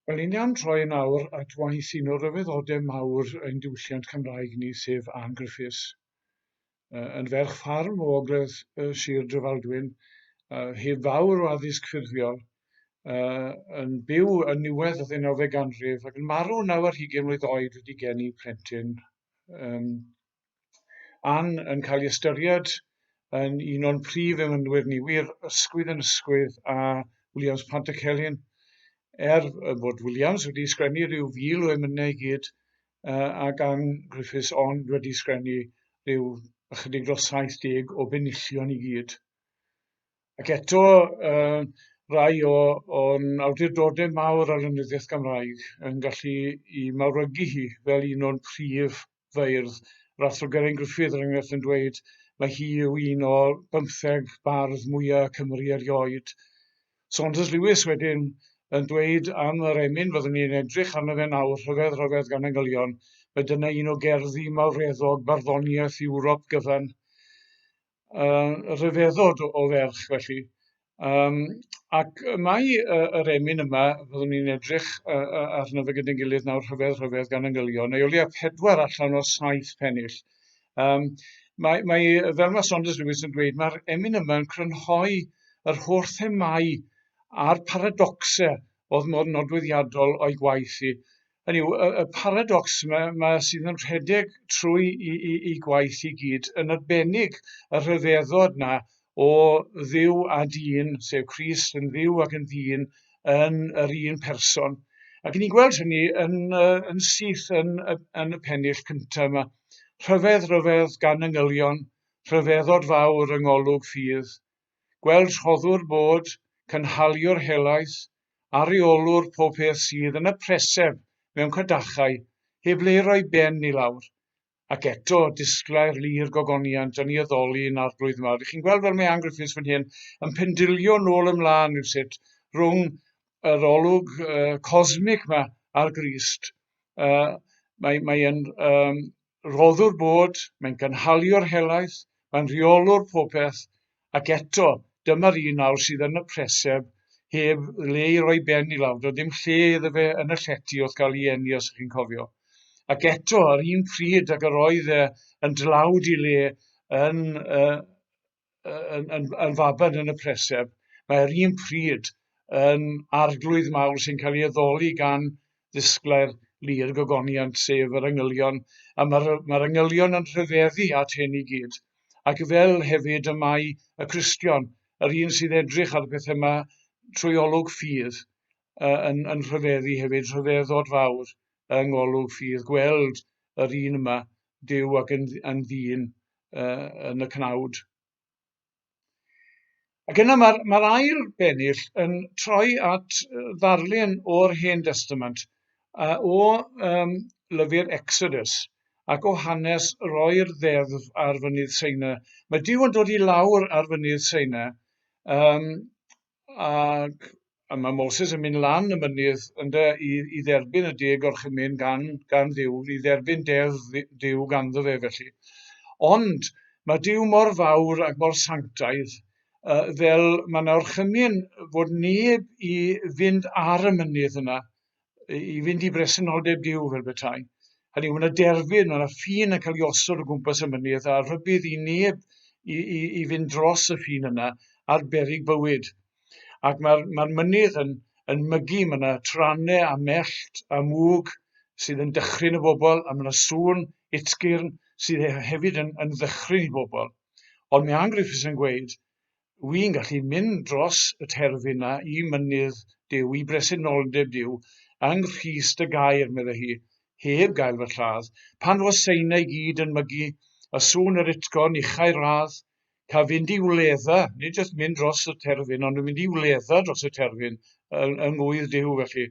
Wel, ni'n am troi yn awr at waith un o ryfeddodau mawr ein diwylliant Cymraeg ni, sef Ann Griffiths. Yn ferch ffarm o ogledd Sir Drefaldwyn, heb fawr o addysg ffurfiol, yn byw yn niwedd y ddeunawfed ganrif ac yn marw 29 mlwydd oed wedi geni plentyn. Ann yn cael ei ystyried yn un o'n prif emynwyr ni, wir ysgwydd yn ysgwydd â Williams Pantycelyn. Er bod Williams wedi sgwennu rhyw fil o emynau i gyd, ac Ann Griffiths ond wedi sgwennu rhyw ychydig dros 70 o benillion i gyd. Ac eto, rai o, o'n awdurdodau mawr ar lenyddiaeth Gymraeg yn gallu i mawrygu hi fel un o'n prif feirdd. Yr Athro Geraint Gruffydd, er enghraifft, yn dweud mae hi yw un o bymtheg bardd mwyaf Cymru erioed. Saunders Lewis wedyn yn dweud am yr emyn fyddwn ni'n edrych arno fe nawr, Rhyfedd Rhyfedd gan Angylion, mae dyna un o gerddi mawreddog barddoniaeth Ewrop gyfan. Rhyfeddod o ferch felly. Ac mae yr emyn yma, fyddwn ni'n edrych arno fe gyda'n gilydd nawr, Rhyfedd Rhyfedd gan Angylion, neu o leia pedwar allan o saith pennill. Mae, mae, fel mae Saunders Lewis yn dweud, mae'r emyn yma yn crynhoi yr holl themâu a'r paradoxau oedd mor nodweddiadol o'i gwaith hi. Hynny yw, y, y paradox yma, ma sydd yn rhedeg trwy i, i, i gwaith i gyd, yn arbennig y rhyfeddod na o ddiw a dyn, sef Crist yn ddiw ac yn ddyn, yn yr un person. Ac ni'n gweld hynny yn, yn syth yn, yn y pennill cyntaf yma. Rhyfedd, rhyfedd gan angylion, rhyfeddod fawr yng ngolwg ffydd. Gweld rhoddwr bod, cynhaliwr helaeth, a rheolwr pob peth sydd yn y preseb mewn cadachau, heb le i roi ben i lawr. Ac eto, disglair lu'r gogoniant yn ei addoli yn arglwydd mawr. Y'ch chi'n gweld fel mae Ann Griffiths fan hyn yn pendilio nôl ymlaen rhywsut rhwng yr olwg cosmic ma ar Grist. Mae, mae yn rhoddwr bod, mae'n gynhaliwr helaeth, mae'n rheolwr popeth, ac eto, dyma'r un nawr sydd yn y preseb, heb le i roi ben i lawr. Doedd dim lle iddo fe yn y llety wrth gael ei eni, os ydych chi'n cofio. Ac eto, yr un pryd ag yr oedd e yn dlawd i le yn, uh, yn, yn, yn faban yn y preseb, mae'r un pryd yn arglwydd mawr sy'n cael ei addoli gan ddisglair lu'r gogoniant, sef yr angylion, a mae'r mae angylion yn rhyfeddu at hyn i gyd. Ac fel hefyd y mae y Cristion, yr un sydd edrych ar y pethau yma trwy olwg ffydd, yn, yn rhyfeddu hefyd, rhyfeddod fawr yng ngolwg ffydd, gweld yr un yma, Duw ac yn, yn ddyn, yn y cnawd. Ac yna mae'r mae ail bennill yn troi at ddarlun o'r Hen Destament, o um, lyfr Exodus ac o hanes roi'r ddeddf ar fynydd Seina. Mae Duw yn dod i lawr ar fynydd Seina um, Ac a mae Moses yn mynd lan y mynydd ynde i, i dderbyn y deg orchymyn gan, gan Dduw, i dderbyn deddf Duw ganddo fe felly. Ond mae Duw mor fawr ac mor sanctaidd uh, fel mae yna orchymyn fod neb i fynd ar y mynydd yna i fynd i bresenoldeb Duw fel petai. Hynny yw, mae yna derfyn, mae yna ffin yn cael ei osod o gwmpas y mynydd a rhybudd i neb i, i, i fynd dros y ffin yna ar berig bywyd. Ac mae'r mae mynydd yn, yn mygu, mae yna trannau a mellt a mwg sydd yn dychryn y bobl, a mae yna sŵn utgyrn sydd hefyd yn, yn ddychryn i bobl. Ond mae Ann Griffiths yn gweud, Wi'n gallu mynd dros y terfyn 'na i mynydd Duw, i bresenoldeb Duw, yng Nghrist y Gair, medde hi, heb gael fy lladd. Pan fo seinau i gyd yn mygu, a sŵn yr utgorn uchau radd, ca fynd i wledda, nid jyst mynd dros y terfyn, ond yn mynd i wledda dros y terfyn yng, yng ngwydd Duw, felly,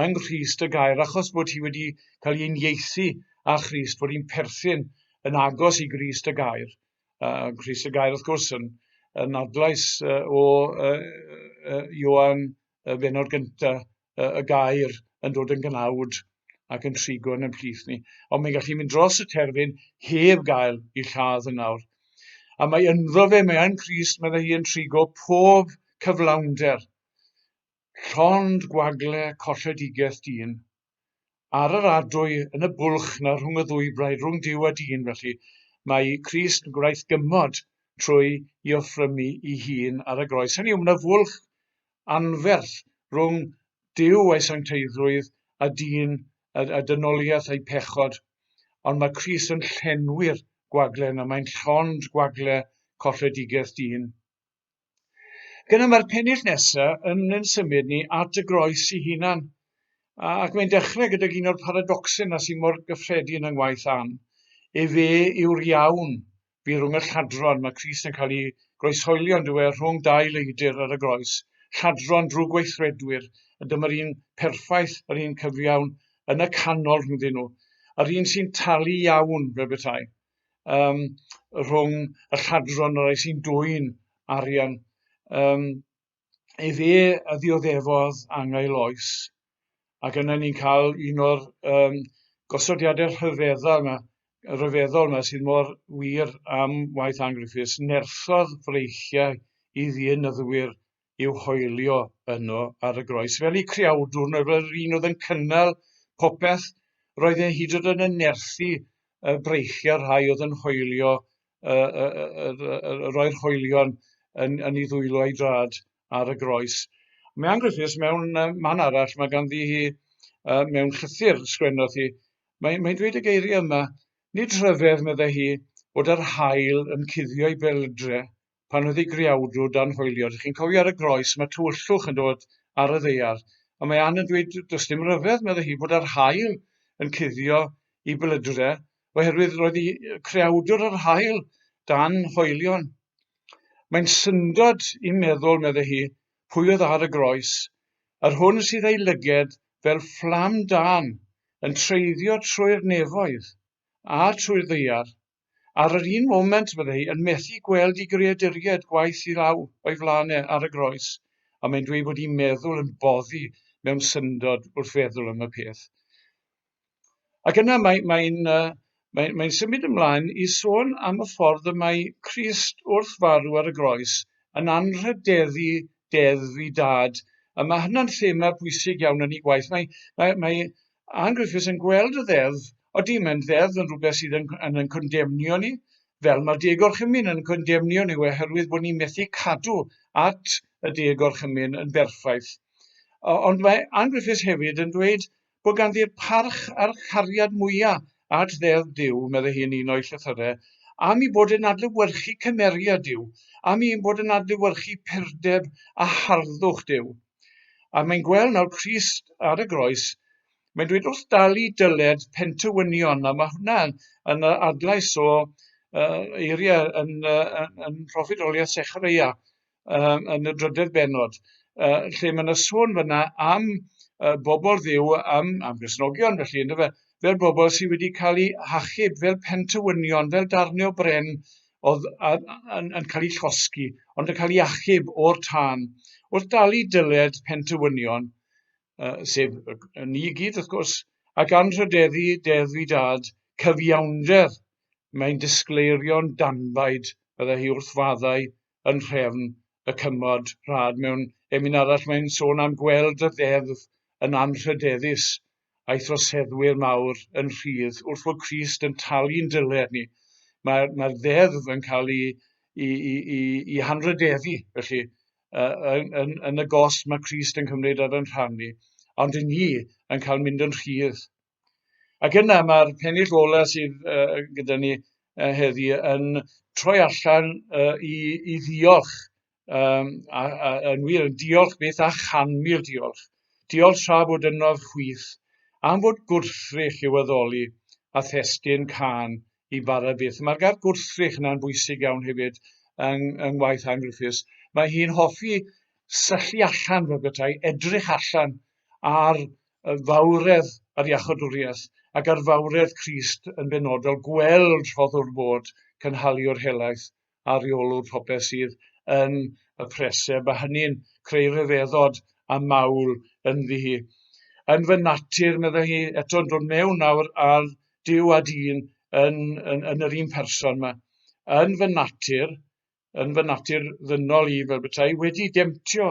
yng Nghrist y Gair, achos bod hi wedi cael ei uniaethu â Christ, bod hi'n perthyn yn agos i Grist y Gair. Uh, Crist y Gair, wrth gwrs, yn, yn adlais uh, o uh, uh, Ioan y benod gyntaf, uh, y gair yn dod yn gnawd ac yn trigo yn ymhlith ni. Ond mae'n gallu mynd dros y terfyn heb gael ei lladd yn awr. A mae ynddo fe, mae yn Crist, meddai hi yn trigo pob cyflawnder. Llond gwagle colledigaeth dyn. Ar yr adwy, yn y bwlch 'na rhwng y ddwy blaid, rhwng Duw a dyn felly, mae Crist yn gwnaeth gymod trwy i offrymu i hun ar y groes. Hynny yw, mae yna fwlch anferth rhwng Duw a'i sancteiddrwydd a dyn a, a dynoliaeth a'i pechod. Ond mae Crist yn llenwi'r gwagle yna, mae'n llond gwagle colledigaeth dyn. Gyda mae'r pennill nesaf yn yn symud ni at y groes i hunan. Ac mae'n dechrau gydag un o'r paradoxau yna sy'n mor gyffredin yng ngwaith Ann. Efe yw'r iawn fi rhwng y lladron. Mae Crist yn cael ei groeshoelio yn dywe rhwng dau leidr ar y groes. Lladron drwgweithredwyr, a dyma'r un perffaith, yr un cyfiawn yn y canol rhyngddyn nhw. Yr un sy'n talu iawn, fel bethau. um, rhwng y lladron y rhai sy'n dwyn arian. Um, efe a ddioddefodd angau loes. Ac yna ni'n cael un o'r um, gosodiadau rhyfeddol yma, rhyfeddol yma sydd mor wir am waith Ann Griffiths, nerthodd freichiau i ddienyddwyr i'w hoelio yno ar y groes. Fel eu creawdwr nhw, fel yr un oedd yn cynnal popeth, roedd e hyd yn oed yn nerthu y breichiau rhai oedd yn hoelio, roi'r hoelion yn, yn ei ddwylo a'i drad ar y groes. Mae Ann Griffiths mewn man arall, mae ganddi hi mewn llythyr sgwennodd hi, mae'n mae dweud y geiriau yma, nid rhyfedd, meddai hi, bod yr haul yn cuddio ei beldre pan oedd ei greawdwr dan hoelio. Dych chi'n cofio ar y groes, mae tywyllwch yn dod ar y ddaear. A mae Ann yn dweud, does dim rhyfedd, meddai hi, bod yr haul yn cuddio i belydre, oherwydd roedd ei creawdwr yr haul dan hoelion. Mae'n syndod i'n meddwl, meddai hi, pwy oedd ar y groes, yr hwn sydd ei lyged fel fflam dân yn treiddio trwy'r nefoedd a trwy'r ddaear, Ar yr un moment bydde hi yn methu gweld i greaduriaid gwaith i law o'i flaen e ar y groes, a mae'n dweud bod hi'n meddwl yn boddi mewn syndod wrth feddwl am y peth. Ac yna mae'n mae, mae, mae, mae symud ymlaen i sôn am y ffordd y mae Crist wrth farw ar y groes yn anrhydeddu deddf i dad. A mae hynna'n thema pwysig iawn yn ei gwaith. Mae, mae, mae Ann Griffiths yn gweld y ddeddf, odi, mae'n ddeddf yn rhywbeth sydd yn, yn, yn condemnio ni, fel mae'r deg gorchymyn yn condemnio ni oherwydd bod ni'n methu cadw at y deg gorchymyn yn berffaith. Ond mae Ann Griffiths hefyd yn dweud bod ganddi'r parch a'r cariad mwyaf at ddeddf Duw, meddai hi yn un o'i llythyrau, am ei bod yn adlewyrchu cymeriad Duw, am ei bod yn adlewyrchu purdeb a harddwch Duw. A mae'n gweld nawr Crist ar y groes, mae'n dweud wrth dalu dyled pentywynion, a mae hwnna yn, yn adlais o eiriau yn, yn, yn proffwydoliaeth Sechareia yn y drydedd bennod, lle mae yna sôn fyna am bobl ddiw, am, am Gristnogion felly, ynddo fe, fel bobl sydd wedi cael eu hachub, fel pentywynion, fel darnau o bren oedd yn, yn cael eu llosgi, ond yn cael eu achub o'r tân. Wrth dalu dyled pentywynion, sef ni i gyd wrth gwrs, ac anrhydeddu deddf i dad, cyfiawnder, mae'n disgleirio'n danbaid, byddai hi wrth faddau yn nhrefn y cymod rhad. Mewn emyn arall mae'n sôn am gweld y ddeddf yn anrhydeddus a'i throseddwyr mawr yn rhydd wrth fod Crist yn talu'n dyled ni. Mae'r mae ddeddf yn cael ei, ei, ei, ei, ei hanrhydeddu, felly, yn, yn, yn y gost mae Crist yn cymryd ar yn rhan ni, ond i ni yn cael mynd yn rhydd. Ac yna mae'r pennill ola sydd uh, gyda ni uh, heddi yn troi allan uh, i, i ddiolch um, a, a, yn wir, yn diolch beth a chanmil diolch. Diolch tra bod ynof chwith, am fod gwrthrych i'w addoli a thestun cân i bara byth. Mae'r gair gwrthrych yna'n bwysig iawn hefyd yng, yng ngwaith Ann Griffiths. Mae hi'n hoffi syllu allan fel petai, edrych allan ar y fawredd ar iachawdwriaeth ac ar fawredd Crist yn benodol, gweld rhoddwr bod cynhaliwr helaeth a rheolwr popeth sydd yn y preseb, a hynny'n creu rhyfeddod a mawl ynddi hi. Yn fy natur, meddai hi, eto'n dod mewn nawr ar Duw a dyn yn, yn, yn yr un person yma. Yn fy natur, yn fy natur ddynol i fel petai, wedi demtio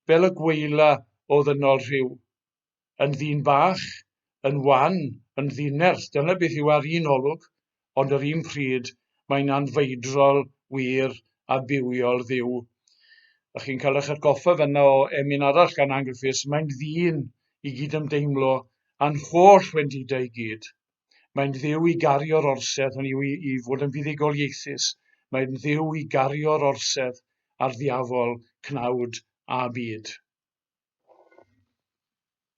fel y gweila o ddynol rhyw. Yn ddyn bach, yn wan, yn ddinerth, dyna beth yw ar un olwg, ond yr un pryd mae'n anfeidrol, wir a bywiol Dduw. A chi'n cael eich atgoffa fanna o emyn arall gan Ann Griffiths, mae'n ddyn i gydymdeimlo â'n holl wendidau i gyd. Mae'n dduw i gario'r orsedd, hynny yw i, i fod yn fuddugoliaethus. Mae'n dduw i gario'r orsedd ar ddiafol, cnawd a byd.